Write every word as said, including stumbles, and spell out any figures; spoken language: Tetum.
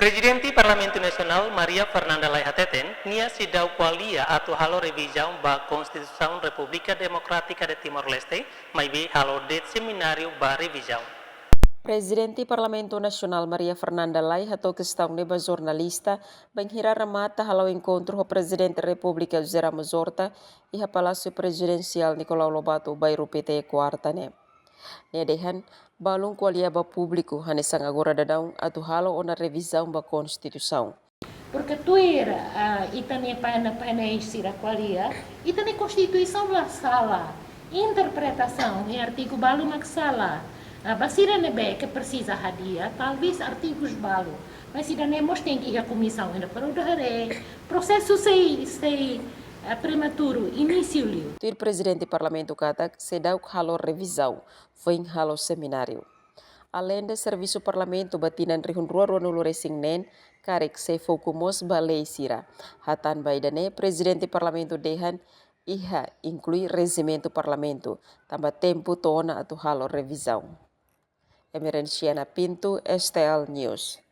Prezidente Parlamentu Nasionál Maria Fernanda Lay hateten, nia seidauk ko'alia atu halo revizaun ba Konstituisaun Repúblika Demokrátika de Timor-Leste, maibé halo de'it semináriu ba revizaun. Prezidente Parlamentu Nasionál Maria Fernanda Lay hato'o kestaun ne'e ba jornalista, bainhira remata halo enkontru ho Prezidente Repúblika José Ramos Horta iha Palásiu Prezidensiál Nicolau Lobato, Bairru Pité, kuarta ne'e. Nia dehan, balun ko'alia ba públiku hanesan agora daudaun atu halo ona revizaun ba Konstituisaun. Porque tuir, ah, ita-nia painel, painel sira ko'alia, ita-nia Konstituisaun la sala, interpretasaun iha artigu balu mak sala. Ah, ba sira ne'ebé ke presiza hadi'a, talvés artigus balu. Mas ida-ne'e mós tenke iha komisaun ida para haree, prosesu sei, sei, ah, prematuru, inísiu liu. Tuir Prezidente Parlamentu katak seidauk halo revizaun, foin halo semináriu. Aleinde servisu Parlamentu ba tinan rihun rua rua nulu resin neen, karik sei foku mós ba lei sira. Hatán ba ida-ne'e, Prezidente Parlamentu dehan iha inklui rejimentu Parlamentu, tanba tempu to'o ona atu halo revizaun. Emerenciana Pinto, S T L News.